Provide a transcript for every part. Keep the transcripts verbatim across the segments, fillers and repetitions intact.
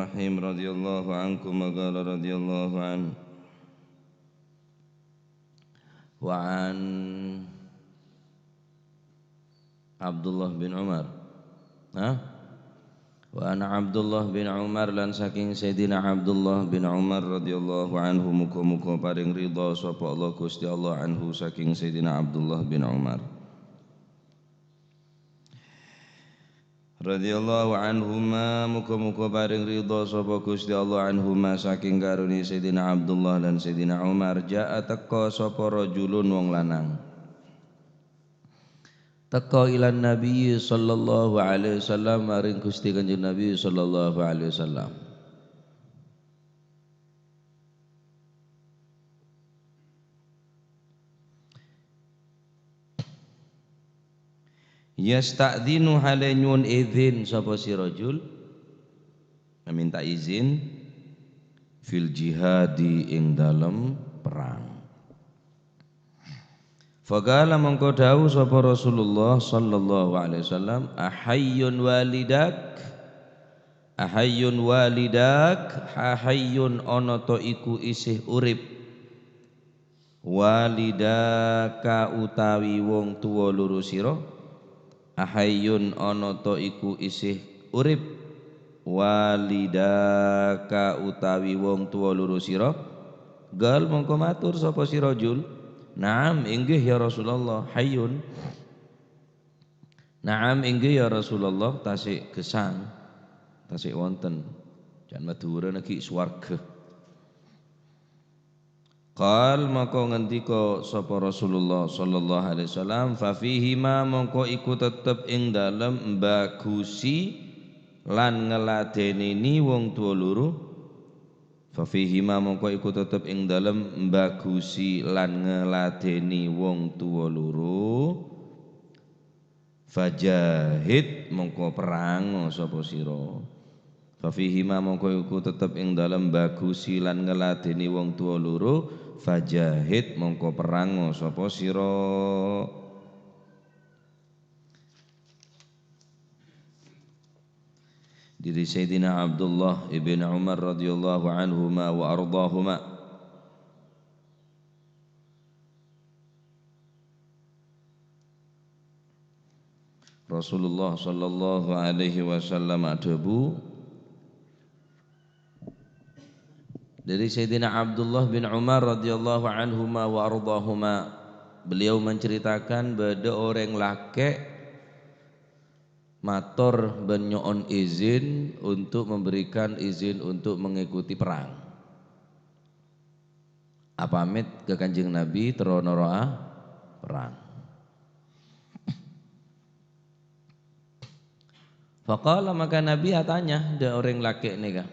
Rahim radhiyallahu ankum wa qala radhiyallahu an. Wa an Abdullah bin Umar. Hah? Wa an Abdullah bin Umar, lan saking Sayyidina Abdullah bin Umar radhiyallahu anhu, muga-muga paring ridha sapa Allah Gusti Allah anhu saking Sayyidina Abdullah bin Umar. Radhiyallahu anhuma, muga-muga paring ridha sapa Gusti Allah anhuma saking karone Sayyidina Abdullah lan Sayyidina Umar, jaa teka sapa rajulun wong lanang. Teka ilan Nabi sallallahu alaihi wasallam, maring Gusti Kanjeng Nabi sallallahu alaihi wasallam. Yasta'dzinu, hale nyuwun izin sapa si rajul, meminta izin, fil jihadi, ing dalem perang. Faqala, mongko dawuh sapa Rasulullah sallallahu alaihi wasallam, "Ahayyun walidak? Ahayyun walidak? Ahayyun, ana ta iku isih urip? Walidaka, utawi wong tuwa loro sira? Ahayyun, ana ta iku isih urip? Walidaka, utawi wong tuwa loro sira?" Qal, mongko matur sapa si rajul, "Na'am, inggih ya Rasulullah, hayyun." "Na'am, inggih ya Rasulullah, tasik gesang, tasik wonten. Can Madhurâna ghi' sowarga." Qal, maka ngendika sapa Rasulullah sallallahu alaihi wasallam, "Fa fihima, mongko iku tetep ing dalem mbagusi lan ngladeni wong tuwa loro." "Fa fihima, mongko iku tetep ing dalem mbagusi lan ngladeni wong tuwa loro." "Fajahid, mongko perrango sapa sira." "Fa fihima, mongko iku tetep ing dalem mbagusi lan ngladeni wong tuwa loro." "Fajahid, mongko perrango sapa sira." Dari Sayyidina Abdullah ibn Umar radhiyallahu anhuma wa ardahuma. Rasulullah sallallahu alaihi wasallam adhâbu, dari Sayyidina Abdullah bin Umar radhiyallahu anhuma wa ardahuma, beliau menceritakan bâdâ orèng lakè' mator bân nyo'on izin untuk memberikan izin untuk mengikuti perang. Apamèt ka Kanjeng Nabi terro noro'a perang. Faqala, maka Nabi atanya dâ' orèng lakè' nèka,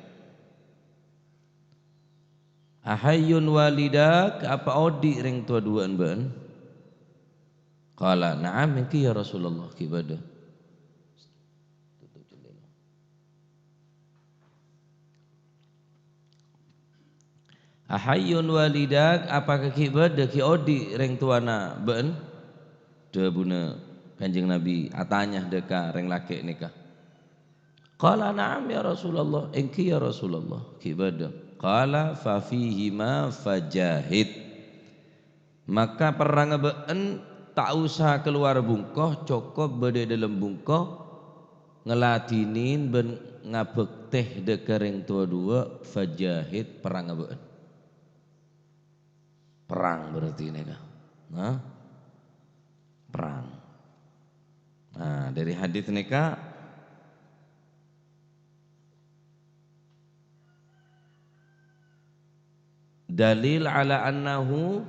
"Ahayyun walidak, apa odi' rèng towa duwâ'ân bâ'ân?" Qala, "Na'am, èngghi ya Rasulullah, ghi' bâdâ." "Ahayyun walidak, apakah ghi' bâdâ, ghi' odi' rèng towana bâ'ân?" Dhâbuna Kanjeng Nabi atanya dâ' ka rèng lakè' nèka. Qala, "Na'am ya Rasulullah, èngghi ya Rasulullah, ghi' bâdâ." Qala, "Fa fihima fajahid." Maka perrangnga bâ'ân ta' osa kalowar bungko, cokop bâdâ è dâlem bungko, ngladhinè bân ngabhâktè dâ' ka rèng towa duwâ', fajahid, perrangnga bâ'ân. Perang berarti nèka. Nah, perang. Nah, dari hadis nèka, dalil ala annahu,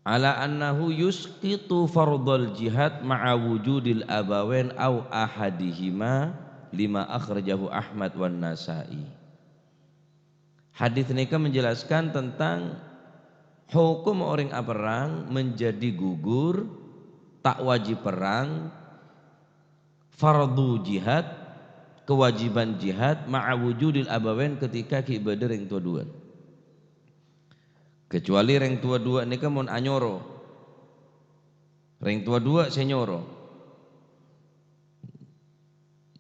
ala annahu yusqitu fardhal jihad ma'a wujudil abawain au ahadihima, lima akhrajahu Ahmad wan Nasa'i. Hadis nèka menjelaskan tentang hukum orèng aperrang menjadi gugur, ta' wajib perrang, fardu jihad, kewajiban jihad, ma'a wujudil abawain, ketika ghi' bâdâ rèng towa duwâ'ân. Kecuali rèng towa duwâ' nèka mon anyoro. Rèng towa duwâ' sè nyoro.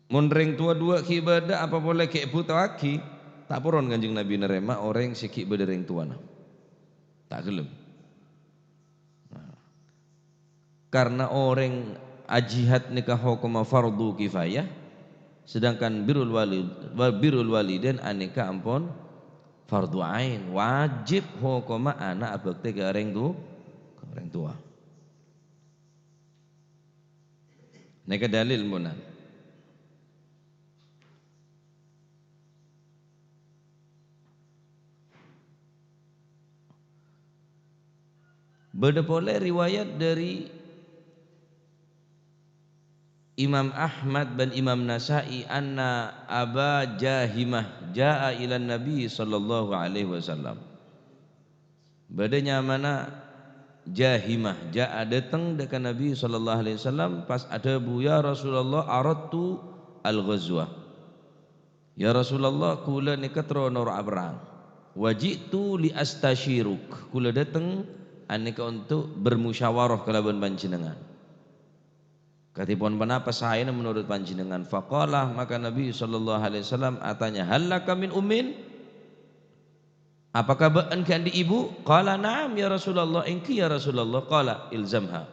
Mon rèng towa duwâ' ghi' bâdâ, apa polè ghi' èbhutowaghi, ta' poron Kanjeng Nabi narèma orèng sè ghi' bâdâ rèng towana. Ta' ghellem. Nah. Karna orèng ajihad nèka hokomma fardhu kifayah, sedangkan birrul walid-, wa-, birrul walidain anèka ampon fardhu ain, wajib hokomma ana' abhâktè ka rèng tu-, ka rèng towa. Nèka dalil, mon. Bâdâ polè riwayat dâri Imam Ahmad bân Imam Nasa'i, anna Aba Jahimah ja'a ilan Nabi sallallahu alaihi wasallam. Bâdâ nyamana Jahimah, ja'a, dâteng dâ' ka Nabi sallallahu alaihi wasallam, pas adhâbu, "Ya Rasulullah, aradtu al-ghazwa." "Ya Rasulullah, kaulâ nèka terro noro' aperrang. Wa ji'tu li astasyiruk." Kaulâ dâteng anèka onto' bermusyawarah kalabân panjhennengngan. Kadhipon ponapa saèna menurut panjhennengngan? Faqala, maka Nabi sallallahu alaihi wasallam atanya, "Hal laka min ummin?" "Apakah bâ'na ghi' andi' ibu?" Qala, "Na'am, ya Rasulullah, èngghi, ya Rasulullah." Qala, "Ilzamha."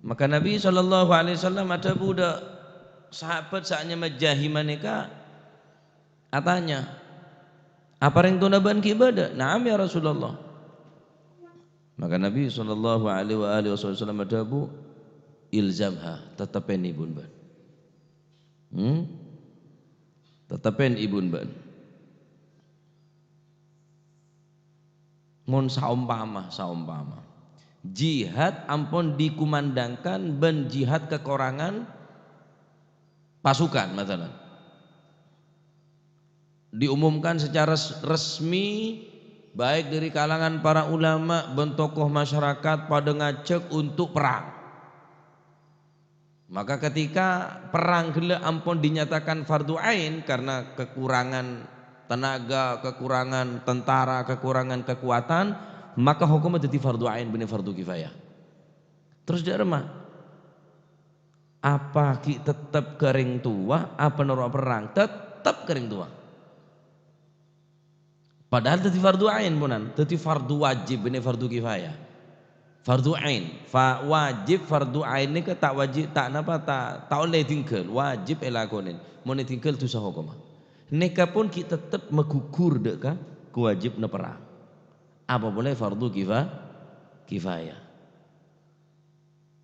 Maka Nabi sallallahu alaihi wasallam adhâbu dâ' sahabat sè anyama Jahimah nèka, atanya, "Apa rèng towana bâ'na ghi' bâdâ?" "Na'am, ya Rasulullah." Maka Nabi sallallahu alaihi wa alihi wasallam adhâbu, "Ilzamha, tettepèn ibuna bâ'na." Hmm? "Tettepèn ibuna bâ'na." Mon saompama, saompama jihad ampon dikumandangkan bân jihad kekurangan pasukan, masalan. Diumumkan secara s-, resmi, baik dari kalangan para ulama bân tokoh masyarakat padâ ngajhâk untuk perang. Maka ketika perang ghellâ' ampon dinyatakan fardu ain karena kekurangan tenaga, kekurangan tentara, kekurangan kekuatan, maka hokomma dhâddhi fardu ain, bânnè fardu kifayah. Terros dâ' remma? Apa ghi' tettep ka rèng towa, apa noro' perang? Tettep ka rèng towa. Padahal dhâddhi fardu ain, ponan. Dhâddhi fardu wajib, bânnè fardu kifayah. Fardu ain. Fa-, wajib fardu ain nèka ta' wajib, ta' napa, ta', ta' ollè èdhinggâl. Wajib èlakonè. Mon èdhinggâl dhusa hokomma. Nèka pon ghi' tettep maghugghur dâ' ka kawajibna perang. Apa polè fardu kifa-, kifayah.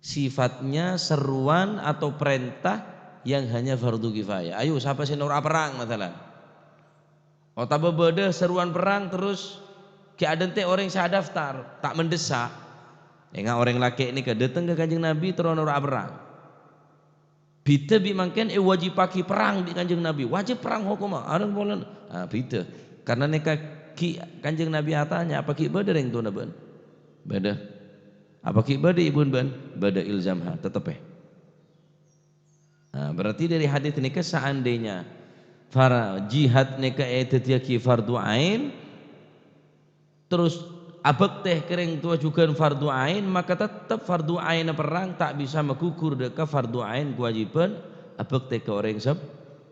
Sifatnya seruan atau perintah yang hanya fardu kifayah. Ayo, sapa sè noro' aperrang, masalan? Otabâ bâdâ seruan perrang terros ghi' adântè' orèng sè adaftar, ta' mendesak. Enga' orèng lakè' nèka dâteng ka Kanjeng Nabi terro noro' aperrang. Bhidhâ bi' mangkèn èwajibhâghi perrang bi' Kanjeng Nabi. Wajib perrang hokomma, arèng polana. Ah, bhidhâ. Karna nèka ghi' Kanjeng Nabi atanya, "Apa ghi' bâdâ rèng towana bâ'na?" Bâdâ. "Apa ghi' bâdâ ibuna bâ'na?" "Bâdâ." "Ilzamha, tettepè." Nah, berarti dari hadis nèka, seandainya far-, jihad nèka èdhâddhiyâghi fardu ain, terros abhâktè ka rèng towa jhughân fardu ain, maka tettep fardu ain perrang ta' bisa maghugghur dâ' ka fardu ain kawajibhân abhâktè ka orèng sep-,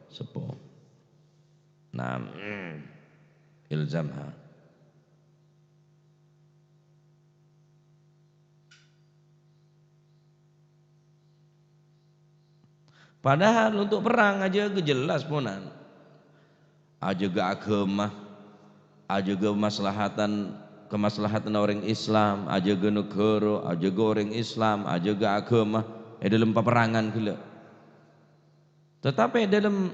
seppo. Naam, ilzamha. Padahal untuk perang ajâgâ jelas, ponan. Ajâgâ aghâma, ajâgâ maslahatan, kemaslahatan orèng Islam, ajâgâ naghârâ, ajâgâ orèng Islam, ajâgâ aghâma è dâlem paperrangan ghellâ'. Tatapè dâlem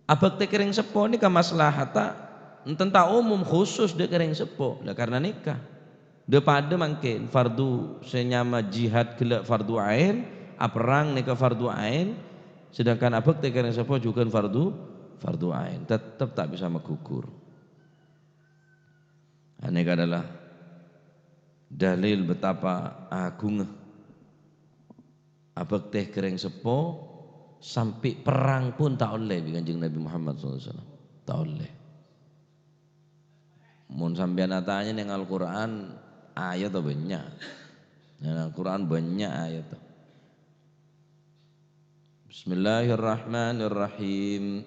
abhâktè ka rèng seppo nèka maslahatta enten ta' omom, khusus dâ' ka rèng seppo. La karna nèka, dhâ-padâ mangkèn fardu sè nyama jihad ghellâ' fardu ain, aperrang nèka fardu ain, sedangkan abhâktè ka rèng seppo jhughân fardu, fardu ain. Tettep ta' bisa maghugghur. Anèka adalah dalil betapa agungnga abhâktè ka rèng seppo, sampè' perrang pon ta' ollè bi' Kanjeng Nabi Muhammad sallallahu alaihi wasallam. Ta' ollè. Mon sampèyan atanya neng Al-Qur'an, Ayat bânnya'. Nah, Al-Qur'an bânnya' ayat. Bismillahirrahmanirrahim.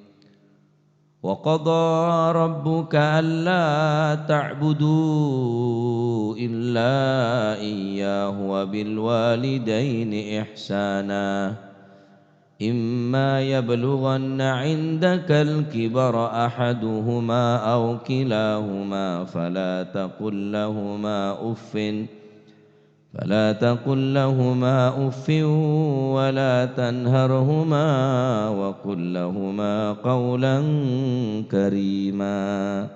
Wa qadha rabbuka alla ta'budu illa iyyahu wa bil walidaini ihsana. Imma yablughanna 'indakal kibara ahaduhuma aw kilahuma fala taqul lahuma uffin, fala taqul lahuma uffin wa la tanharhuma wa qul lahuma qawlan karima.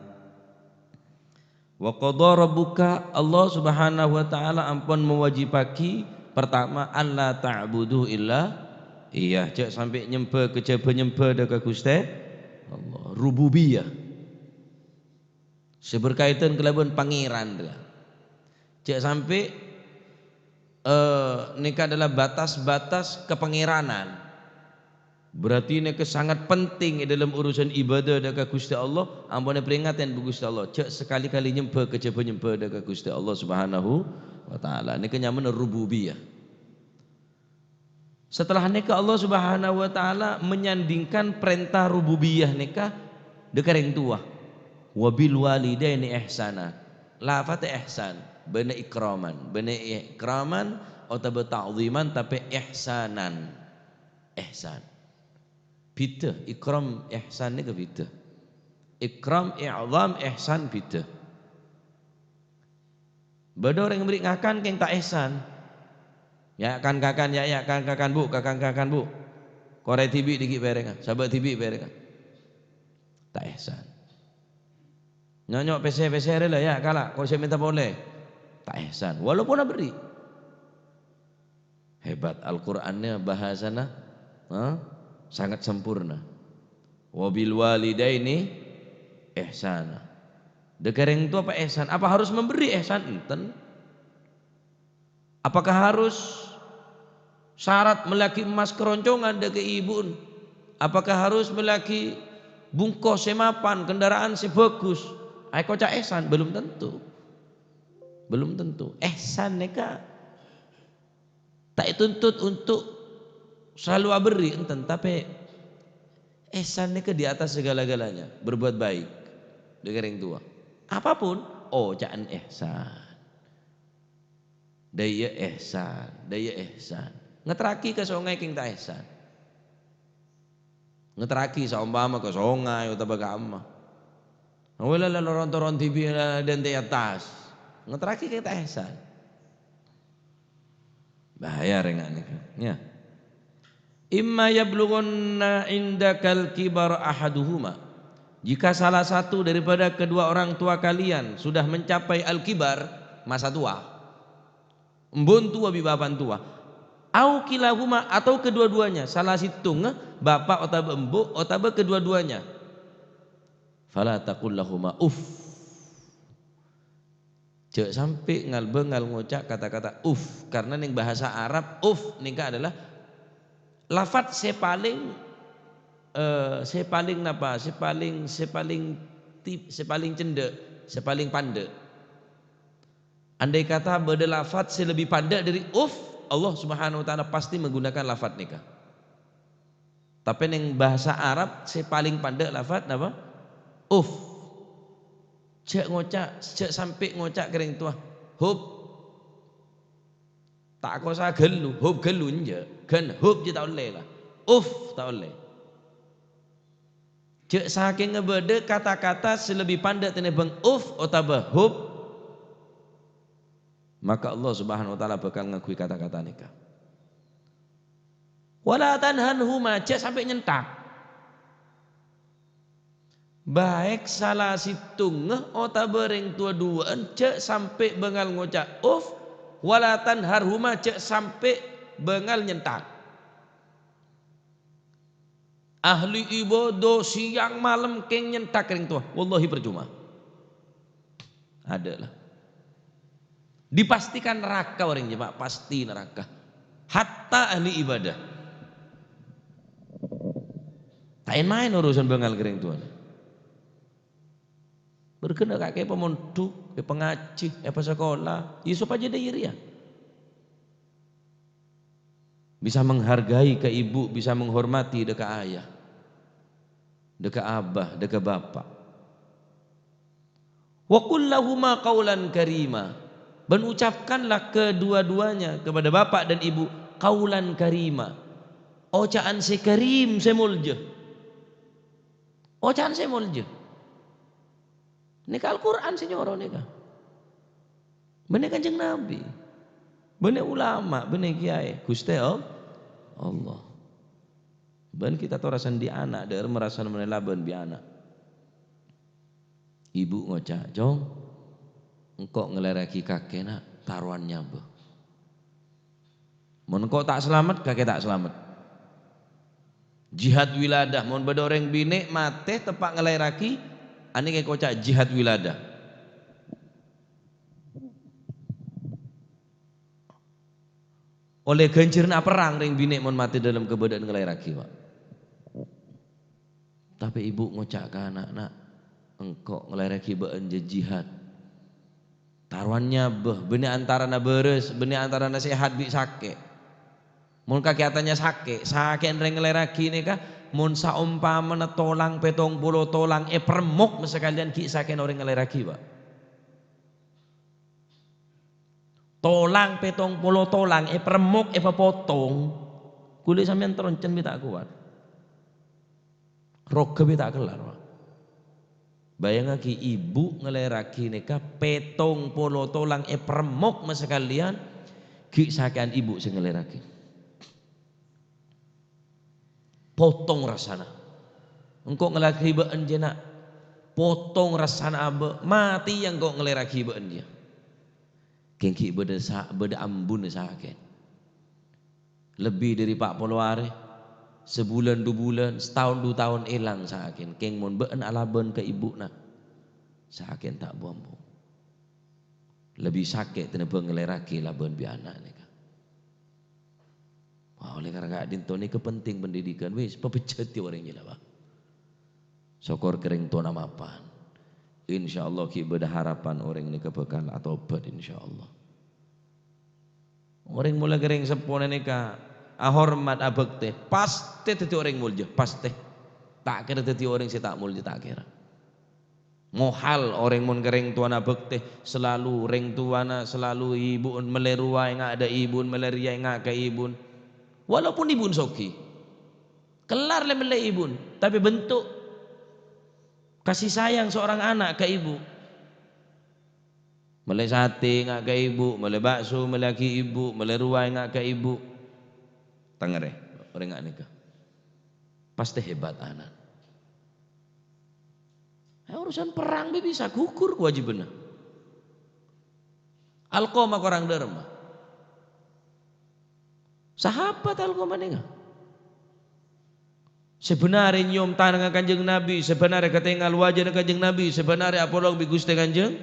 Wa qadha rabbuka, Allah Subhanahu wa Ta'ala ampon mawajibaghi, pertama, alla ta'budu illa Iyyah, jhâ' sampè' nyembhâ kajhâbhâ nyembhâ dâ' ka Ghustè Allah. Rububiyah. Sè berkaitan kalabân Pangèran, rèya. Jhâ' sampè', eh, nèka adalah batas-batas kapangèranan. Berarti nèka sangat penting è dâlem urusan ibadah dâ' ka Ghustè Allah, ampon èparèngatè bi' Ghustè Allah. Jhâ' sakalè-kalè nyembhâ kajhâbhâ nyembhâ dâ' ka Ghustè Allah Subhanahu wa Ta'ala. Nèka nyamana rububiyah. Setelah nèka Allah Subhanahu wa Ta'ala menyandingkan perintah rububiyah nèka dâ' ka rèng towa. "Wa bil walidaini ihsana." Lafadz ihsan, bânnè ikraman, bânnè ikraman otabâ ta'dhiman, tapè ihsanan. Ihsan. Bhidhâ, ikram, ihsan nèka bhidhâ. Ikram, i'dham, ihsan bhidhâ. Bâdâ orèng aberri' ngakan kèng ta' ihsan. "Ya', kan-kakan, ya', ya', kan-kakan, Bu', kakan-kakan, Bu'. Korè dhibi' dhiggi' pèrèngnga, sabâ' dhibi' pèrèngnga." Ta' ihsan. "Nyo'-nyo' pèssè-pèssè rè la, ya', kala', ko' sè mènta polè." Ta' ihsan, walaupun aberri'. Hebat, Al-Qur'annya bahasana, ha, sangat sempurna. "Wa bil walidaini ihsana." Dâ' ka rèng towa apa ihsan? Apa harus memberi ihsan? Enten. Apakah harus syarat mellèaghi emmas keroncongan dâ' ka ibu'en? Apakah harus mellèaghi bungko sè mapan, kendaraan sè bagus? Aèkoca' ihsan? Belum tentu. Belum tentu. Ihsan nèka ta' ètuntut untuk selalu aberri', enten, tapè ihsan nèka di atas segala-galanya, berbuat baik dâ' ka rèng towa. Apapun, oca'an ihsan. Dâ' iyâ ihsan, dâ' iyâ ihsan. Ngetterraghi ka songay kèng ta' ihsan. Ngetterraghi saompama ka songay otabâ ka emma. Wala la ron-toron dhibi' la dântè' attas. Ngetterraghi kèng ta' ihsan. Bahaya rèng nèka, ya. "Imma yablughanna 'indakal kibar ahaduhuma." Jika salah satu daripada kedua orang tua kalian sudah mencapai al-kibar, masa tua, embu'en towa bi' bapa'en towa, au kilahuma, atau kedua-duanya, salah sèttongnga, bapa' otabâ embu' otabâ kedua-duanya, fala taqul lahuma uff. Jhâ' sampè' ngal-bângal ngoca' kata-kata uff, karena neng bahasa Arab uff nèka adalah lafadz sè palèng, eh, sè palèng napa? Sè palèng, sè palèng tip-, sè palèng cendhâ', sè palèng pandhâ'. Andai kata bâdâ lafadz sè lebbi pandhâ' dâri uff, Allah Subhanahu wa Ta'ala pasti menggunakan lafadz nèka. Tapè neng bahasa Arab sè palèng pandhâ' lafadz napa? Uff. Jhâ' ngoca', jhâ' sampè' ngoca' ka rèng towa, "Hup." Ta' kosa ghâllu, "Hup ghâllu," enjâ'. Ghân "hup" jhâ' ta' ollè la. "Uff" ta' ollè. Jhâ' sakèngnga bâdâ kata-kata sè lebbi pandhâ' tènèbâng "uff" otabâ "hup," maka Allah Subhanahu wa Ta'ala bhâkal ngangghuy kata-kata nèka. "Wala tanharhuma," jhâ' sampè' nyenthak. Baik sala sèttongnga otabâ rèng towa duwâ'ân jhâ' sampè' bângal ngoca' "uff," "wala tanharhuma," jhâ' sampè' bângal nyenthak. Ahli ibadah sèyang malem kèng nyenthak rèng towa, wallahi percuma. Adâ' la. Dipastikan neraka orèng jâma'ah, pasti neraka. Hatta ahli ibadah. Ta' èn-maèn urusan bângal ka rèng towa. Mergâna kakè pamondhuk, èpangajhi, èpasakola, ya sopajâ dâri rèya. Bisa menghargai ka ibu, bisa menghormati dâ' ka ayah, dâ' ka abah, dâ' ka bapa'. "Wa qul lahuma qaulan karima," dan ucapkanlah kedua-duanya, kepada bapak dan ibu, qaulan karima, oca'an sè karim, sè molja. Oca'an sè molja. Nèka Al-Qur'an sè nyoro nèka. Bânnè Kanjeng Nabi. Bânnè ulama, bânnè kiyaè. Ghustè All-, Allah. Bân kita torosan bi' ana', dâ'râ marasana manabi labân bi' ana'. Ibu ngoca', "Cong, engko' ngalèraghi kakè, na', tarowan nyabâ." Mon engko' ta' salamet, kakè ta' salamet. Jihad wiladah, mon bâdâ orèng binè' matè teppa' ngalaèraghi, anèka èkoca' jihad wiladah. Ollè ghânjhârânna aperrang rèng binè' mon matè dâlem kabâdâ'ân ngalaèraghi, Pa'. Tapè ibu ngoca' ka ana', "Na', engko' ngalaèraghi bâ'ân jhâ' jihad. Tarowan nyabâ, bânnè antarana bârâs, bânnè antarana sehat bi' sakè'." Mon kakè atanya sakè', sakè'na rèng ngalaèraghi nèka, mon saompamana tolang pètong polo tolang èparemmok sakalèyan ghi' sakè'na orèng ngalaèraghi, Pa'. Tolang pètong polo tolang èparemmok, èpapotong, kulâ sampèyan toroncen bi' ta' kowat. Roga bi' ta' kellar, Pa'. Bâjângaghi, ibu ngalaèraghi nèka pètong polo tolang èparemmok sakalèyan, ghi' sakè'an ibu sè ngalaèraghi. Potong rassana. Engko' ngalaèraghi bâ'ân jhâ', na'. Potong rassana abâ', matèya engko' ngalaèraghi bâ'ân jhâ'. Kèng ghi' bâdâ sa-, bâdâ ambuna sakè'na. Lebbi dâri pa' polo arè, sabulân du bulân, sataon du taon èlang sakè'na. Kèng mon bâ'ân alabân ka ibu, na', sakè'na ta' bu-ambu. Lebbi sakè' tènèbâng ngalaèraghi labân bi' ana' nèka. Wah, oleh karena ka'dinto nèka penting pendidikan, wis, pabhâjâdhi orèng jhâ' la, Pa'. Sokor ka rèng towana mapan. Insyaallah ghi' bâdâ harapan orèng nèka bhâkal atobhât, insyaallah. Orèng molaè ka rèng seppona nèka ahormat, abhâktè, pastè dhâddhi orèng molja, pastè. Ta' kèra dhâddhi orèng sè ta' molja, ta' kèra. Mohal orèng mon ka rèng towana bhâktè, salalu rèng towana, salalu ibu'en mellè rowa enga' dâ' ibu'en, mellè rèya enga' ka ibu'en. Walaupun ibu'en soghi. Kellar lè-mellè ibu'en, tapè bentuk kasih sayang seorang anak ka ibu. Mellè satè enga' ka ibu, mellè bakso mellèaghi ibu, mellè rowa enga' ka ibu. Tèngèrè, orèng nga' nèka. Pastè hebat ana'. Eh, urusan perrang bi' bisa gugur kawâjibhânna. Alqamah korang dâremma. Sahabat Alqamah nèka. Sabhânarè nyèyom tanangnga Kanjeng Nabi, sabhânarè katèngal wajâna Kanjeng Nabi, sabhânarè apolong bi' Ghustè Kanjeng.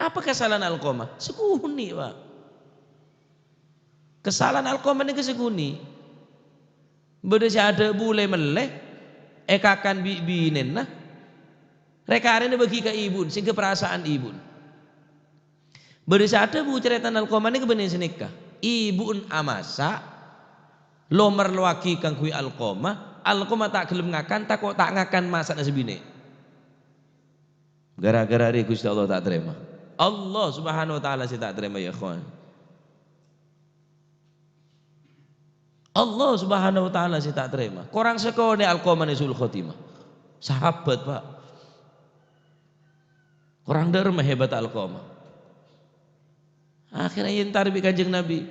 Apa kasala'anna Alqamah? Sakonè', Pa'. Kasala'anna Alqamah nèka sakonè'. Bâdâ sè adhâbu lè-mellè, èkakan bi' binèna, rè-karèna bâgi ka ibu'en, sèngghâ parasa'an ibu'en. Bâdâ sè adhâbu carètana Alqamah nèka bânnè sanèka, ibu'en amasa', lo-merlowaghi kaangghuy Alqamah, Alqamah ta' ghellem ngakan, tako' ta' ngakan masa'na sè binè'. Gara-gara rè Ghustè Allah ta' tarèma. Allah Subhanahu wa Ta'ala sè ta' tarèma, ya ikhwan. Allah Subhanahu wa Ta'ala sè ta' tarèma. Korang sakonè' Alqamah nèka su'ul khotimah. Sahabat, Pa'. Korang dâremma hebat Alqamah. Akhirnya èyentar bi' Kanjeng Nabi.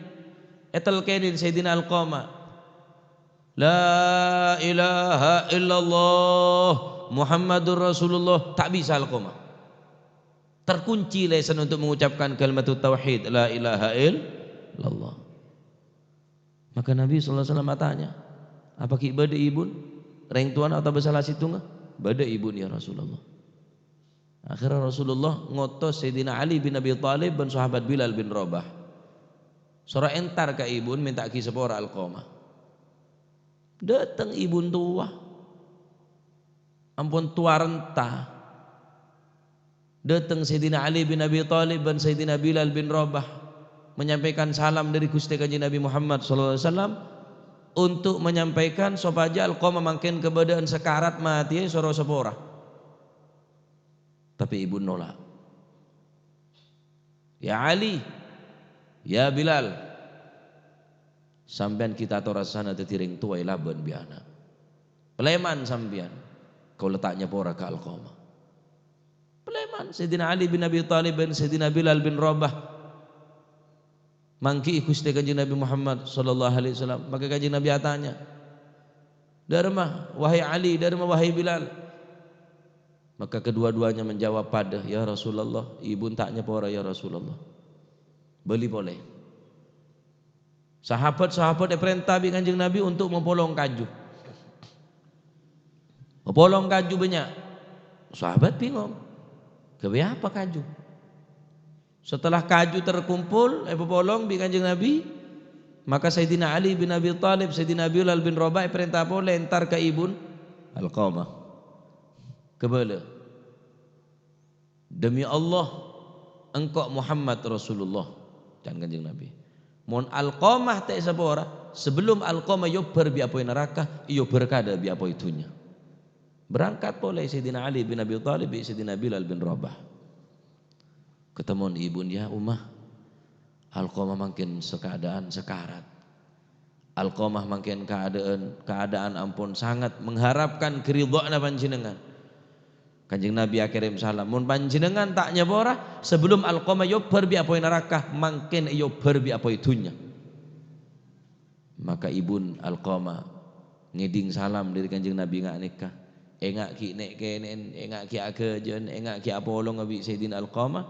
Ètalkènin Sayyidina Alqamah. "La ilaha illallah Muhammadur Rasulullah." Ta' bisa Alqamah. Terkunci lèsanna untuk mengucapkan kalimat tauhid, "La ilaha illallah." Maka Nabi sallallahu alaihi wasallam atanya, "Apa ghi' bâdâ ibu'en? Rèng towana otabâ sala sèttonga?" "Bâdâ ibu'en, ya Rasulullah." Akhirnya Rasulullah ngotos Sayyidina Ali bin Abi Thalib bân sahabat Bilal bin Rabah. Soro èntar ka ibu'en mènta'aghi sapora Alqamah. Dâteng ibu'en towa. Ampon towa rènta. Dâteng Sayyidina Ali bin Abi Thalib bân Sayyidina Bilal bin Rabah, menyampaikan salam dâri Ghustè Kanjeng Nabi Muhammad sallallahu alaihi wasallam, untuk menyampaikan sopajâ Alqamah mangkèn kabâdâ'ân sakarat matè, soro sapora. Tapè ibuna nola'. "Ya Ali, ya Bilal, sampèyan ghi' ta' atorassana dhâddhi rèng towa èlabân bi' ana'. Palèman sampèyan, kaulâ ta' nyapora ka Alqamah." Palèman Sayyidina Ali bin Abi Thalib bân Sayyidina Bilal bin Rabah mangghi'i Ghustè Kanjeng Nabi Muhammad sallallahu alaihi wasallam. Maka Kanjeng Nabi atanya, "Dâremma, wahai Ali, dâremma, wahai Bilal?" Maka kedua-duanya menjawab padâ, "Ya Rasulullah, ibuna ta' nyapora, ya Rasulullah." Bâli polè. Sahabat-sahabat èparènta bi' Kanjeng Nabi untuk mapolong kaju. Mapolong kaju bânnya'. Sahabat bingung. Ghâbây apa kaju? Setelah kaju terkumpul, èpapolong bi' Kanjeng Nabi, maka Sayyidina Ali bin Abi Thalib, Sayyidina Bilal bin Rabah èparènta polè entar ka ibuna Alqamah. Kabâlâ. "Demi Allah, engko' Muhammad Rasulullah," can Kanjeng Nabi. "Mon Alqamah ta' èsapora, sabellunna Alqamah èobbhâr bi' apoy naraka, èobbhâr kaadâ' bi' apoy dhunnya." Berangkat polè Sayyidina Ali bin Abi Thalib bi' Sayyidina Bilal bin Rabah. Katemmo bi' ibuna, "Ya Ummah, Alqamah mangkèn sakaadâ'ân sakarat. Alqamah mangkèn kaadâ'ân, kaadâ'ân ampon sangat mengharapkan karidhoanna panjhennengngan." Kanjeng Nabi akèrèm salam, "Mon panjhennengngan ta' nyapora, sabellunna Alqamah èobbhâr bi' apoy naraka, mangkèn èobbhâr bi' apoy dhunnya." Maka ibuna Alqamah ngèdhing salam dâri Kanjeng Nabi nga' nèka. Enga' ghi' nè'-kènè'èn, enga' ghi' aghâjâ'ân, enga' ghi' apolonga bi' Sayyidina Alqamah.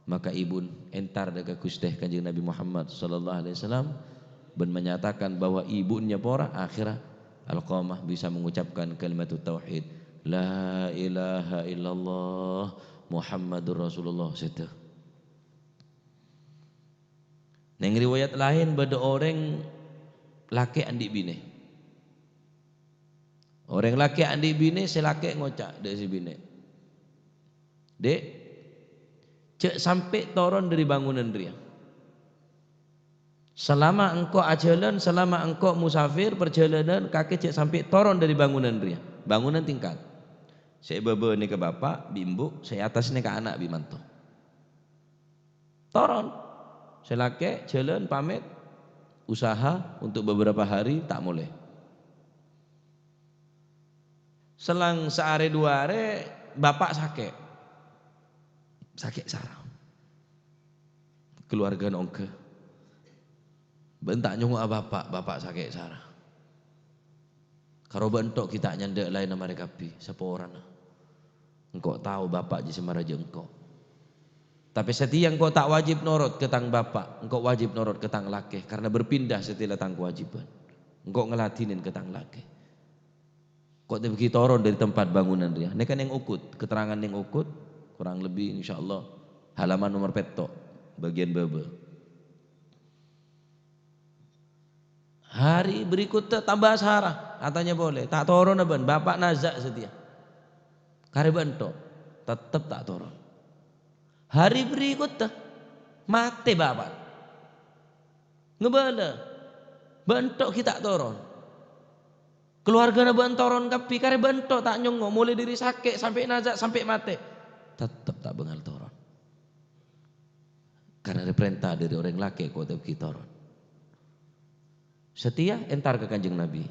Maka ibuna entar dâ' ka Ghustè Kanjeng Nabi Muhammad sallallahu alaihi wasallam bân menyatakan bahwa ibuna nyapora, akhirnya Alqamah bisa mengucapkan kalimat tauhid, "La ilaha illallah Muhammadur Rasulullah," sèdhâ. Neng riwayat laèn bâdâ orèng lakè' andi' binè. Orèng lakè' andi' binè, sè lakè' ngoca' dâ' sè binè, "Dhi', jhâ' sampè' toron dâri bângonan rèya. Salama engko' ajhâlân, salama engko' mosafir parjhâlânan kakè, jhâ' sampè' toron dâri bângonan rèya." Bângonan tingkat. Sè è bâbâ nèka bapa' bi' embu', sè è attas nèka ana' bi' manto. Toron. Sè lakè' jhâlân pamèt, usaha untuk beberapa hari ta' molè. Selang saarè dua arè, bapa' sakè'. Sakè' sara. Kaluwargana ongghâ. Bân ta' nyongngo'a bapa', bapa' sakè' sara. Karo bâ'na tok ghi' ta' nyandhâ' laènna marè kabbhi, saporana. Engko' tao bapa' jiyâ sè marajâ engko'. Tapè satèya engko' ta' wajib norot ka tang bapa', engko' wajib norot ka tang lakè, karena berpindah setelah tang kewajiban. Engko' ngaladhinè ka tang lakè. Engko' ta' bâgi toron dâri tempat bângonan rèya. Nèka neng Uhud, keterangan neng Uhud, kurang lebih insyaallah halaman nomor pètto', bâgiyân bâbâ. Hari berikutta tamba sara, atanya polè, ta' toronna bân, bapa' naza' satèya. Karè bâ'na tok, tettep ta' toron. Hari berikutta, matè bapa'. Ngabâlâ, bâ'na tok ghi' ta' toron. Kaluwargana bâ'na toron kabbhi, karè bâ'na tok ta' nyongngo', molaè dâri sakè' sampè' naza' sampè' matè. Tettep ta' bângal toron. Karena ada perintah dari orang lakè' ko' ta' bâgi toron. Satèya entar ka Kanjeng Nabi.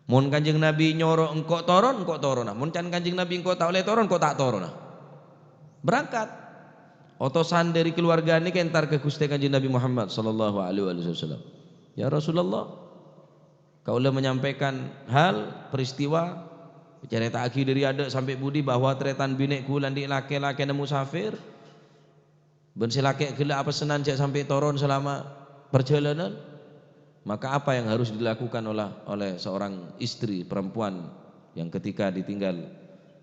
Mon Kanjeng Nabi nyoro engko' toron, engko' torona. Mon can Kanjeng Nabi engko' ta' ollè toron, engko' ta' torona. Berangkat. Otosan dari keluarga nèka entar ka Ghustè Kanjeng Nabi Muhammad sallallahu alaihi wasallam. "Ya Rasulullah, kaulâ menyampaikan hal, peristiwa, ècarèta'aghi dâri adâ' sampè' budi bahwa tarètan binè' kaulâ andi' lakè-lakèna mosafir, bân sè lakè' ghellâ' apessenan jhâ' sampè' toron selama perjalanan. Maka apa yang harus dilakukan oleh, oleh seorang istri perempuan yang ketika ditinggal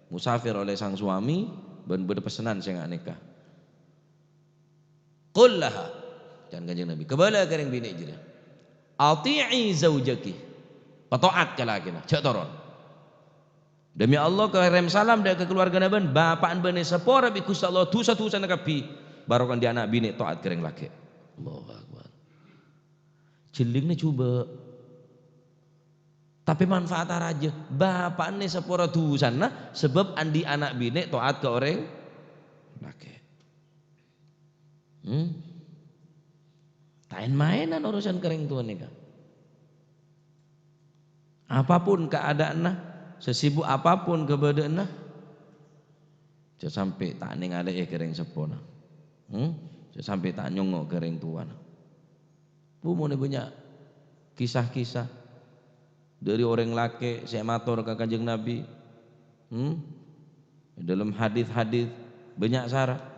musafir oleh sang suami, bân bâdâ pessenan sè nga' nèka?" "Qul laha," can Kanjeng Nabi, "kabâlâ ka rèng binè' jârèya, 'Athi'i zaujaki,' pato'at ka lakèna, jhâ' toron. Demi Allah, kèrèm salam dâ' ka kalowarghâna bân bapa'na bâ'na èsapora bi' Ghustè Allah dhusa-dhusana kabbhi, barokah andi' ana' binè' taat ka rèng lakè'. Allahu Akbar. Jhellingnga jhubâ'. Tapè manfaat arajâ. Bapa'na èsapora dhusana sabâb andi' ana' binè' taat ka orèng lakè'. Hmm? Ta' en-maènan orosan ka rèng towa nèka. Apapun keadaanna, sesibuk apapun kabâdâ'ânna, jhâ' sampè' ta' nèngalè'è ka rèng seppona. Hmm? Jhâ' sampè' ta' nyongngo' ka rèng towana. Bu, mon bânnya' kisah-kisah dâri orèng lakè' sè mator ka Kanjeng Nabi. Hmm? È dâlem hadis-hadis bânnya' sara.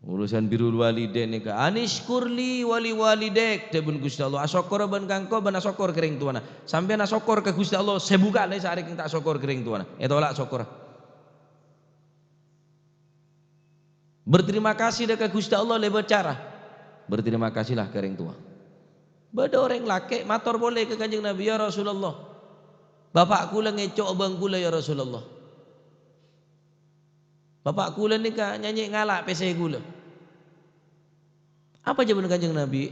Urusan birrul walidain nèka, "Anishkur li wa li walidaik," dhâbuna Ghustè Allah, "Asokkor bân ka engko' bân asokkor ka rèng towana." Sampèyan asokkor ka Ghustè Allah, sè buka' la sè arèng ta' asokkor ka rèng towana. Ètola' sokkorra. Berterima kasih dâ' ka Ghustè Allah lèbât cara, berterima kasihlah ka rèng towa. Bâdâ orèng lakè' mator polè ka Kanjeng Nabi, "Ya Rasulullah, bapa' kaulâ ngèco' abâng kaulâ, ya Rasulullah. Bapa' kaulâ nèka nyanyè' ngala' pèssè kaulâ." Apa jâwâbhânna Kanjeng Nabi?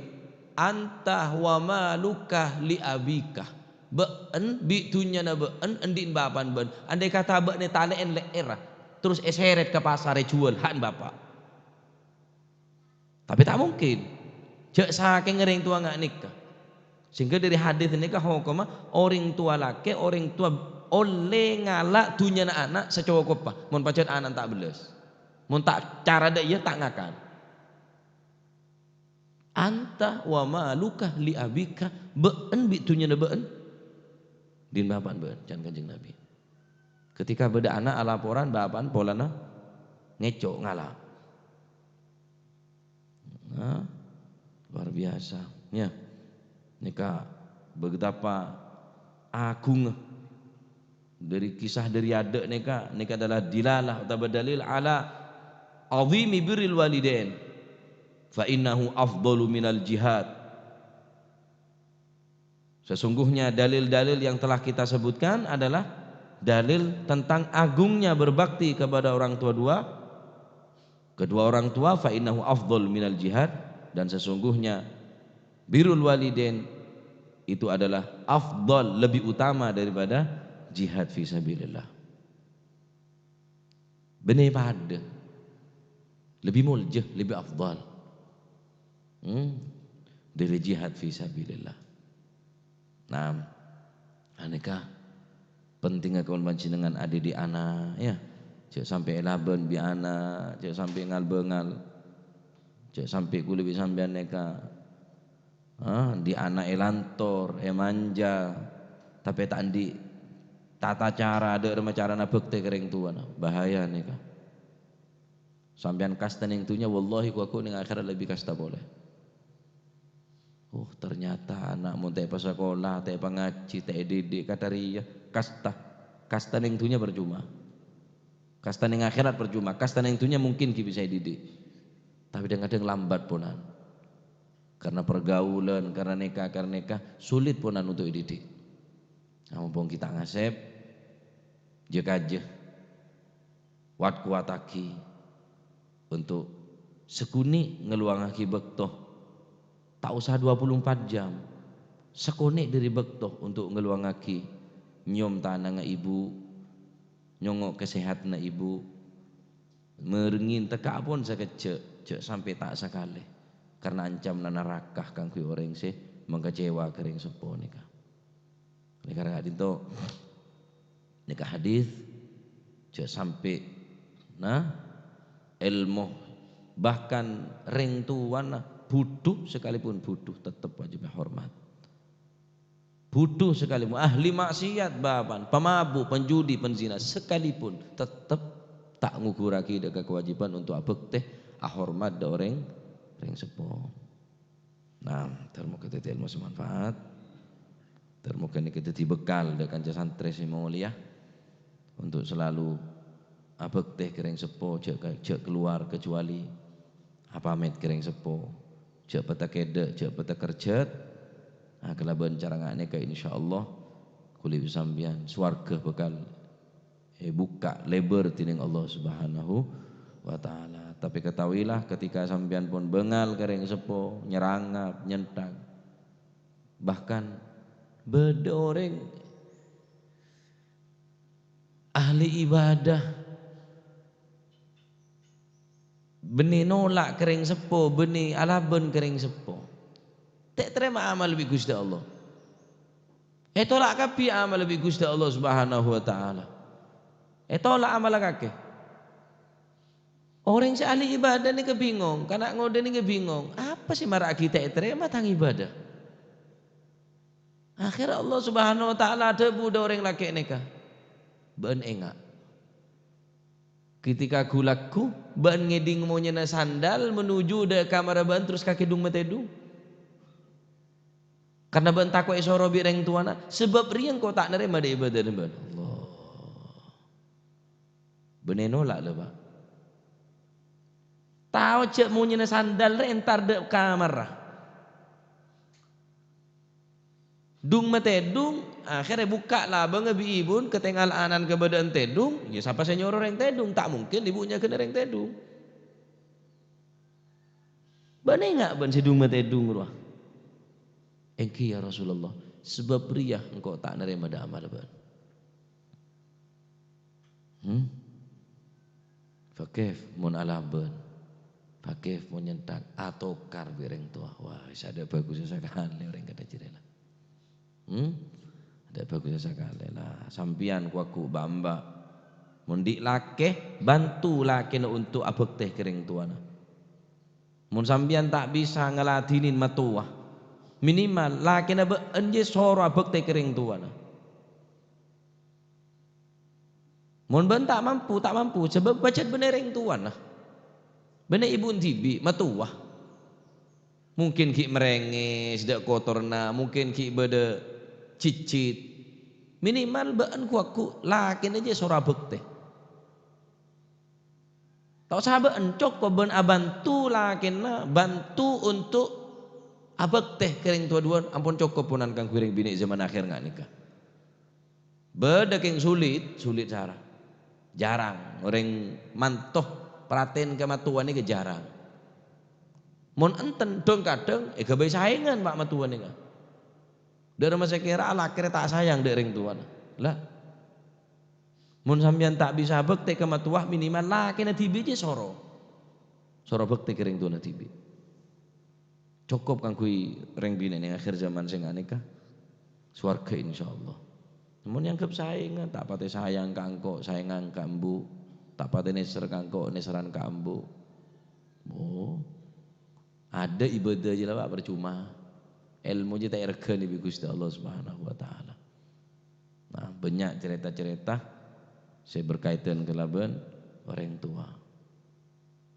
"Anta wa maluka li abika." Bâ'en bi' dhunnyana bâ'en andi'na bapa'na bâ'en. Andai kata bâ'na ètalè'è lè'èrra, terros èsèrèt ka pasar èjhuwâl, ha'na bapa'. Tapè ta' mungkin. Jhâ' sakèngnga rèng towa nga' nèka. Sehingga dâri hadis nèka hokomma orèng towa lakè', orèng towa ollè ngala' dhunnyana ana' sacokoppa, mon pajhât ana'na ta' bellas. Mon ta' cara dâ' iyâ ta' ngakan. "Anta wa maluka li abika," bâ'en bi' dhunnyana bâ'en andi'na bapa'na bâ'en, can Kanjeng Nabi. Ketika bâdâ ana' alaporan bapa'na polana ngèco' ngala'. Nah, luar biasa, ya. Nèka betapa agungnga dâri kisah dâri adâ' nèka, nèka adalah dilalah otabâ dalil ala azimi birril walidain, fa innahu afdalu minal jihad. Sesungguhnya dalil-dalil yang telah kita sebutkan adalah dalil tentang agungnya berbakti kepada orang tua dua, kedua orang tua, fa innahu afdal minal jihad, dan sesungguhnya birrul walidain itu adalah afdal, lebih utama daripada jihad fi sabilillah. Bânnè padâ. Lebbi moljâ, lebbi afdal. Hmm. Dâri jihad fi sabilillah. Naam. Anèka pentingnga kaulâ panjhennengngan adhidhi' ana', ya. Jhâ' sampè' èlabân bi' ana', jhâ' sampè' ngal-bângal. Jhâ' sampè' kaulâ bi' sampèyan nèka Ah, andi' ana' èlantor, èmanja, tapè ta' andi' tata cara, dâ' remma carana bhâktè ka rèng towana. Bahaya nèka. Sampèyan kasta neng dhunnya, wallahi, ghu-, ghu-, neng akhèrat lebbi kasta polè. Oh, ternyata ana' mon ta' èpasakola, ta' èpangajhi, ta' èdidik, kadhâriyâ kasta. Kasta neng dhunnya parcoma. Kasta neng akhèrat parcoma. Kasta neng dhunnya mungkin ghi' bisa èdidik. Tapè dhâng-kadhâng lambat ponan. Karena pergaulan, karena nèka, karena nèka, sulit ponan untuk èdidik. Nah, mumpung ghi' ta' ngasèp, jâ-kajâ, wat-kowataghi untuk sakonè' ngalowangaghi bâkto. Ta' osa dua puluh empat jam. Sakonè' dâri bâkto untuk ngalowangaghi, nyèyom tanangnga ibu, nyongngo' kasèhadhânna ibu, Mèrengngè, entekka' pon sakejjhâ', jhâ' sampè' ta' sakalè, karna ancamanna naraka kaangghuy orèng sè mangkacèwa ka rèng seppo nèka. Oleh karena ka'dinto, nèka hadis, jhâ' sampè', nah, èlmo, bahkan rèng towana, budhu sakalèpon budhu, tettep wajib èhormat. Budhu sakalèpon, ahli maksiat bapa'na, pamabuk, panjudi, panzina sakalèpon, tettep ta' ngughurraghi dâ' ka kawâjibhân untuk abhâktè, ahormat dâ' orèng, orèng seppo. Nah, ter-, moghâ dhâddhi èlmo sè manfaat. Ter-, moghâ nèka dhâddhi bekal dâ' kanca santrè sè molèya untuk selalu abhâktè ka rèng seppo, jhâ' ka-, jhâ' kalowar kecuali apamèt ka rèng seppo, jhâ' pètè kèdâ', jhâ' pètè kerjhât. Ah, kalabân cara nga' nèka, insyaallah, Kulâ bi' sampèyan, sowarghâ bhâkal èbukka' lèbâr dhinèng Allah Subhanahu wa Ta'ala. Tapè ketahuilah, ketika sampèyan pon bângal ka rèng seppo, nyerangap, nyenthak, bahkan bâdâ orèng ahli ibadah bânnè nolak ka rèng seppo, bânnè alabân ka rèng seppo. Ta' ètarèma amal bi' Ghustè Allah. Ètolak kabbhi amal bi' Ghustè Allah Subhanahu wa Ta'ala. Ètolak amalla kakè. Orèng sè ahli ibadah nèka bingong, kana' ngodâ nèka bingong, "Apa sè mara'aghi ta' ètarèma tang ibadah?" Akhèrra Allah Subhanahu wa Ta'ala adhâbu dâ' orèng lakè' nèka, "Bâ'ân enga'. Ketika ghu-lagghu, bâ'ân ngèdhing monyèna sandal menuju dâ' kamarra bâ'ân terros kakè dhung-matèdhung. Karna bâ'ân tako' èsoro bi' rèng towana, sabâb rèya engko' ta' narèma dâ' ibadana bâ'ân." Allah. Bânnè nolak lho, Pak. Tao jâ' monyèna sandal rè entar dâ' kamarra. Dhung-matèdhung, akhèrra bukka' labângnga bi' ibuna, katèngal ana'na kabâdâ'ân tèdhung, iyâ sapa sè nyoro rèng tèdhung? Ta' mungkin ibu nyagâna rèng tèdhung. "Bâ'ân enga' bâ'ân sè dhung-matèdhung rowa?" "Èngghi, ya Rasulullah, sabâb rèya engko' ta' narèma dâ' amalla bâ'ân." Hmm? Fakèf mon alabân? Fakèf mon nyenthak? Atokar bi' rèng towa. Wah, sè adâ' bhâghussa sakalè orèng kadhâ' jârèya la. Hmm? Adâ' bhâghussa sakalè la. Sampèyan ko-, ghu bâ'-emba'. Mon dhi' lakè, bhânto lakèna onto' abhâktè ka rèng towana. Mon sampèyan ta' bisa ngaladhinin mattowa, minimal lakèna bâ'ân jâ soro abhâktè ka rèng towana. Mon bâ'ân ta' mampu, ta' mampu, sabâb pajhât bânnè rèng towana. Bânnè ibuna dhibi', mattowa. Mungkin ghi' marèngès dâ' kotorna, mungkin ghi' bâdâ jhijhit. Minimal bâ'ân ko-, ghu lakèna jâ soro abhâktè. Ta' osa bâ'ân, cokop bâ'ân abhânto lakèna, bhânto onto' abhâktè ka rèng towa duwân, ampon cokop ponan kaangghuy rèng binè' zaman akhèr nga' nèka. Bâdâ kèng sulit, sulit sara. Jhârâng. Orèng manto parhatèn ka mattowa nèka jhârâng. Mon enten, dhâng-kadhâng èghâbây saèngan, Pak, mattowa nèka. Dâ' remma sè kèra lakè rè ta' sayang dâ' rèng towana. La. Mon sampèyan ta' bisa abhâktè ka mattowa, minimal lakèna dhibi' jâ soro. Soro bhâktè ka rèng towana dhibi'. Cokop kaangghuy rèng binè' neng akhèr zaman sè nga' nèka. Sowarghâ, insyaallah. Mon èangghep saèngan, ta' patè sayang ka engko', saèngan ka embu', ta' patè nèser ka engko', nèseran ka embu'. Oh. Adâ' ibâdâ jâ la, Pak, parcoma. Èlmo jâ ta' èrghâni bi' Ghustè Allah Subhanahu wa Ta'ala. Nah, bânnya' carèta-carèta sè berkaitan kalabân orèng towa.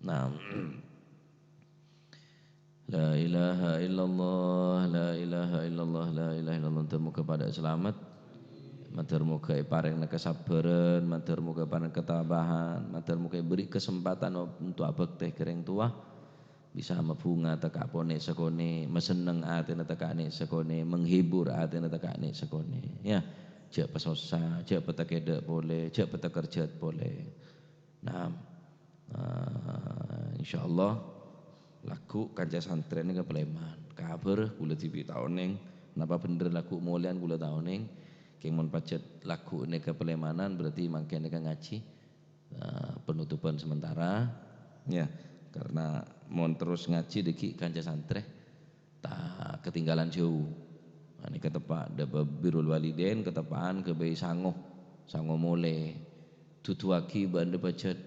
Nah, la ilaha illallah, la ilaha illallah, la ilaha illallah. Mator moghâ padâ salamet. Mator moghâ èparèngana kasabbhârân, mator moghâ èparèngana ketabahan, mator moghâ èbherri' kasempadhân onto' abhâktè ka rèng towa. Bisa mabhunga tèka' ponè' sakonè', masenneng atèna tèka' nè' sakonè', menghibur atèna tèka' nè' sakonè'. Yâ, jhâ' pasossa, jhâ' patakedhâ' polè, jhâ' patakerjhât polè. Nah, eh, insyaallah lagghu' kanca santrè nèka palèman. Kabhâr kaulâ dhibi' ta' onèng, napa bhendher lagghu' molèyan kaulâ ta' onèng. Kèng mon pajhât lagghu' nèka palèmanan, berarti mangkèn nèka ngajhi eh, penutupan sementara, yâ, karena mon terros ngajhi dhâggi' kanca santrè ta' ketinggalan jhâu. Nah, nèka teppa' dâ' bab birrul walidain, keteppa'an ghâbây sango, sango molè. Duduwaghi bâ'na pajhât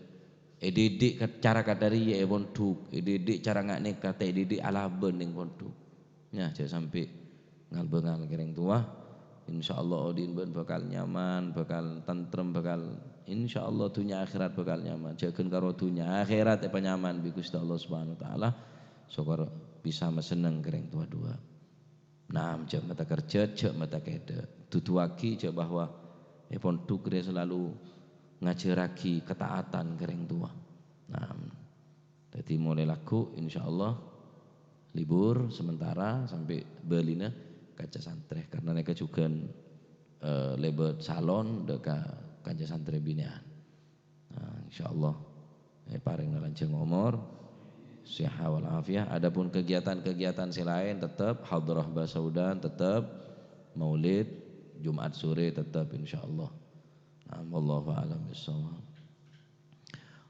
èdidik ka-, cara kadhâriyâ è pondhuk, èdidik cara nga' nèka ta' èdidik alabân neng pondhuk. Yâ, jhâ' sampè' ngal-bângal ka rèng towa. Insyaallah odi'na bâ'na bhâkal nyaman, bhâkal tentrem, bhâkal, insyaallah, dhunnya akhèrat bhâkal nyaman. Jhâ' ghân karo dhunnya, akhèrat èpanyaman bi' Ghustè Allah Subhanahu wa Ta'ala. Sokor bisa masenneng ka rèng towa duwâ'. Naam, jhâ' matakerjhât, jhâ' matakedhâ'. Duduwaghi jhâ' bahwa è pondhuk rè salalu ngajhârraghi kataatan ka rèng towa. Naam. Dhâddhi, molaè lagghu', insyaallah, libur sementara sampè' bâlina kanca santrè. Karena nèka jhughân eh, lèbât salon dâ' ka kanca santrè binè'an. Nah, insyaallah, eh, èparèngana lanjhâng omor, sehat wal afiat. Adapun kegiatan-kegiatan sè laèn tetep, hadrah bhâsa Udan tetep, maulid Jumat sore tetep, insyaallah. Nah, wallahu a'lam bishawab.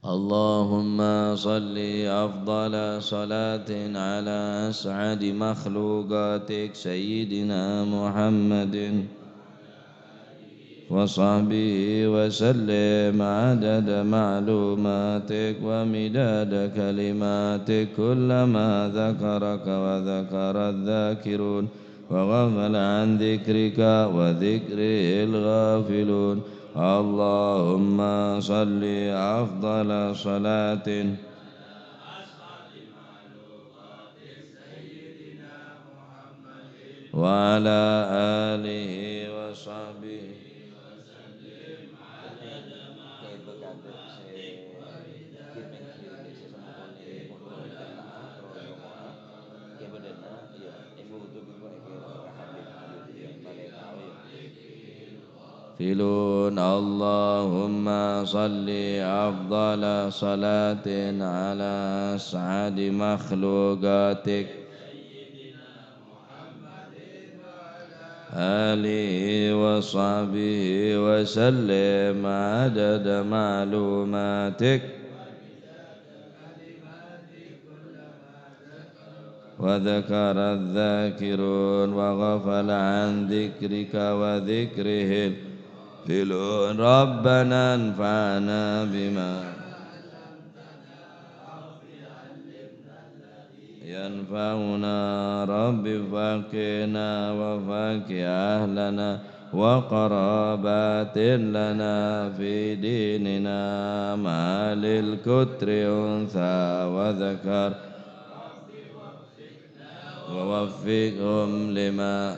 اللهم صل أفضل صلاة على أسعد مخلوقاتك سيدنا محمد وصحبه وسلم عدد معلوماتك ومداد كلماتك، كلما ذكرك وذكر الذاكرون وغفل عن ذكرك وذكره الغافلون. اللهم صل أفضل صلاة وعلى آله وصحبه. فلون. اللهم صل أفضل صلاة على أسعد مخلوقاتك آله وصحبه وسلم عدد معلوماتك. وذكر الذاكرون وغفل عن ذكرك وذكره الغافلون. ربنا انفعنا بما ينفعنا. رب فقهنا وفقه أهلنا وقرابات لنا في ديننا مع أهل القطر أنثى وذكر ووفقهم لما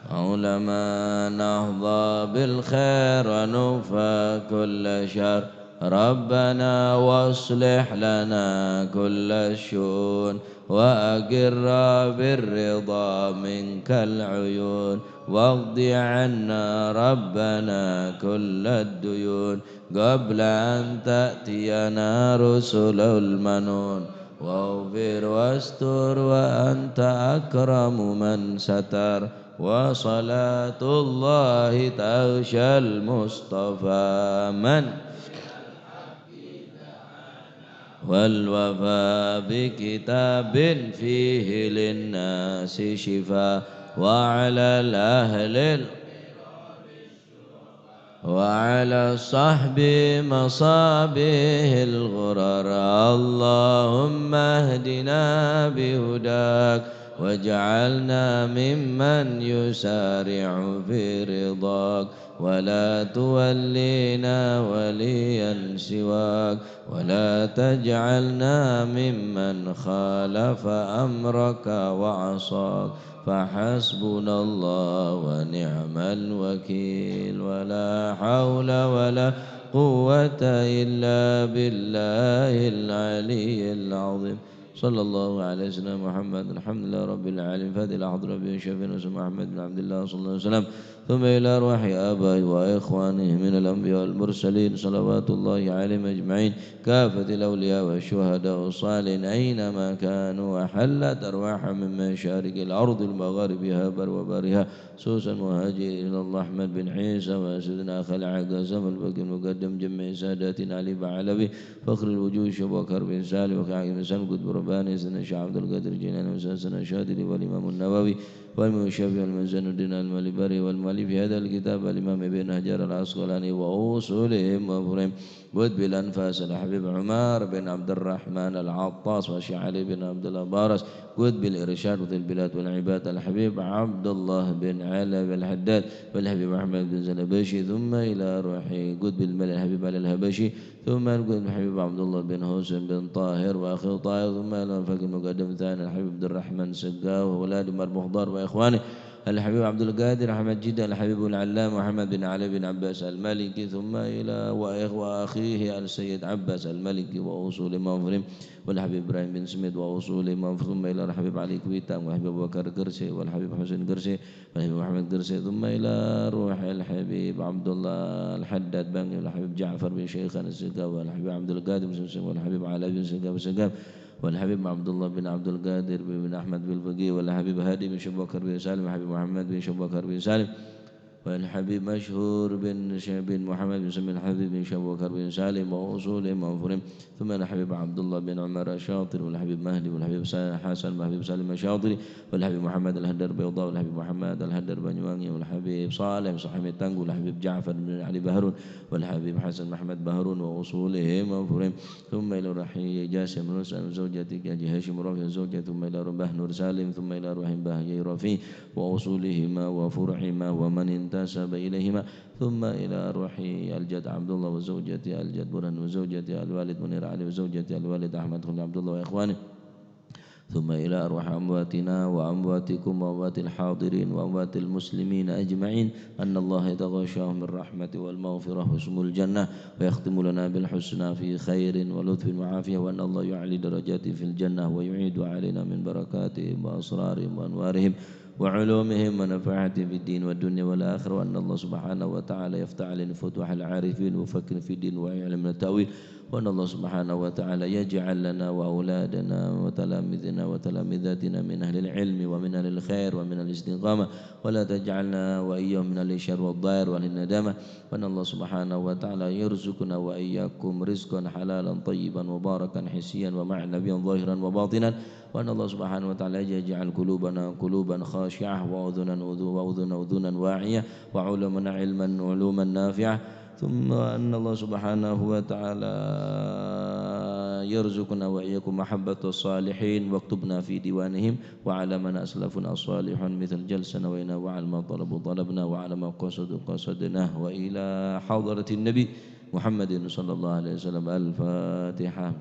علماء نحظى بالخير ونكفى كل شر. ربنا واصلح لنا كل الشؤون وأقر بالرضا منك العيون واقض عنا ربنا كل الديون قبل أن تأتينا رسل المنون. واغفر واستر وأنت أكرم من ستر. وصلاة الله تغشى المصطفى من والوفاء بكتاب فيه للناس شفاء. وعلى الأهل وعلى الصحب مصابيح الغرر. اللهم اهدنا بهداك واجعلنا ممن يسارع في رضاك ولا تولينا وليا سواك ولا تجعلنا ممن خالف أمرك وعصاك. فحسبنا الله ونعم الوكيل. ولا حول ولا قوة إلا بالله العلي العظيم. صلى الله على سيدنا محمد. الحمد لله رب العالمين. فاتحة لحضرة النبي الشفيع المصطفى محمد بن عبد الله صلى الله عليه وسلم. ثم إلى أرواح آبائه وإخوانه من الأنبياء والمرسلين صلوات الله عليهم أجمعين. كافة الأولياء والشهداء والصالحين أينما كانوا، وحلت أرواحهم من مشارق الأرض لمغاربها برها وبحرها، خصوصا مهاجر إلى الله أحمد بن عيسى وسيدنا أخي العقاسم الباقي المقدم، جميع ساداتنا علي بعلوي، فخر الوجود شيخ أبو بكر بن سالم وكاع بن سالم قطب رباني، سيدنا الشيخ عبد القادر الجيلاني وسيدنا الشاذلي والإمام النووي والإمام الشافعي والإمام زين الدين المالباري والمؤلف هذا الكتاب الإمام ابن حجر العسقلاني وأصولهم وفروعهم. قطب الأنفاس الحبيب عمر بن عبد الرحمن العطاس والشيخ علي بن عبد الله الأبرس، قطب الإرشاد وقطب البلاد والعباد الحبيب عبد الله بن علوي الحداد والحبيب أحمد بن زين الحبشي، ثم إلى روح قطب المال الحبيب علي الحبشي، ثم القطب الحبيب عبد الله بن حسين بن طاهر وأخيه طاهر، ثم إلى الفقيه المقدم الثاني الحبيب عبد الرحمن سقاف وأولاده عمر بن خضر وإخوانه. Al-Habib Abdul Qadir Ahmad Jidda, Al-Habibul Allamah Muhammad bin Ali bin Abbas Al-Maliki, thumma ila wa, wa akhihi Al-Sayyid Abbas Al-Maliki wa usuli mafrim, wal Habib Ibrahim bin Smith wa usuli mafrim, thumma ila Al-Habib Ali Kuitang, wal Habib Abu Bakar Gerse, wal Habib Husain Gerse, wal Habib Muhammad Gerse, thumma ila ruhil Habib Abdullah Al-Haddad Bangi, wal Habib Ja'far bin Syekhan Segaf, wal Habib Abdul Qadir bin Samsung, wal Habib Ali bin Segaf Segaf, wal Habib Abdullah bin Abdul Qadir bin Ahmad bin Faqih, wal Habib Hadi bin Syekh Bakar bin Salim, Habib Muhammad bin Syekh Bakar bin Salim, wal Habib Masyhur bin Syekh bin Muhammad bin Salim, Habib bin Syekh Bakar bin Salim, wa usulihim wa furu'ihim, thumma al Habib Abdullah bin Umar Asy-Syatiri, wal Habib Mahdi, wal Habib Sa-, Hasan, wal Habib Salim Asy-Syatiri, wal Habib Muhammad Al-Haddar Baydha, wal Habib Muhammad Al-Haddar Banyuwangi, wal Habib Saleh Sahami Tanggu, wal Habib Ja'far bin Ali Bahrun, wal Habib Hasan Muhammad Bahrun, wa usulihim wa furu'ihim, thumma ila ruhi Jasim Nur Salim, zawjati Haji Hasyim Rafi, zawjati, thumma ila ruhi Bah Nur Salim, thumma ila ruhi Bah Yai Rafi, wa usulihima wa furu'ihima wa man intasaba ilaihima, thumma ila ruhi Al-Jad Abdullah wa zawjati Al-Jad Burhan wa zawjati Al-Walid Munir Ali wa zawjati Al-Walid Ahmad Khalil Abdullah wa ikhwani. ثم إلى أرواح أمواتنا وأمواتكم وأموات الحاضرين وأموات المسلمين أجمعين، أن الله يتغشاهم بالرحمة والمغفرة ويسكنهم الجنة، ويختم لنا بالحسنى في خير ولطف وعافية، وأن الله يعلي درجاتهم في الجنة، ويعيد علينا من بركاتهم وأسرارهم وأنوارهم وعلومهم ونفعاتهم في الدين والدنيا والآخرة، وأن الله سبحانه وتعالى يفتح علينا فتوح العارفين ويفقهنا في الدين ويعلمنا التأويل، وأن الله سبحانه وتعالى يجعل لنا وأولادنا وتلاميذنا وتلاميذاتنا من أهل العلم ومن أهل الخير ومن أهل الاستقامة، ولا تجعلنا وإياهم من أهل الشر والضير وأهل الندامة، وأن الله سبحانه وتعالى يرزقنا وإياكم رزقا حلالا طيبا مباركا حسيا ومعنويا ظاهرا وباطنا، وأن الله سبحانه وتعالى يجعل قلوبنا قلوبا خاشعة وأذنا أذو-، وأذنا أذنا واعية وعلومنا علما علوما نافعة، ثم أن الله سبحانه وتعالى يرزقنا وإياكم محبة الصالحين واكتبنا في ديوانهم وعلى من أسلفنا الصالحون مثل جلسنا وإنا وعلى ما طلبوا طلبنا وعلى ما قصدوا قصدنا وإلى حضرة النبي محمد صلى الله عليه وسلم. الفاتحة.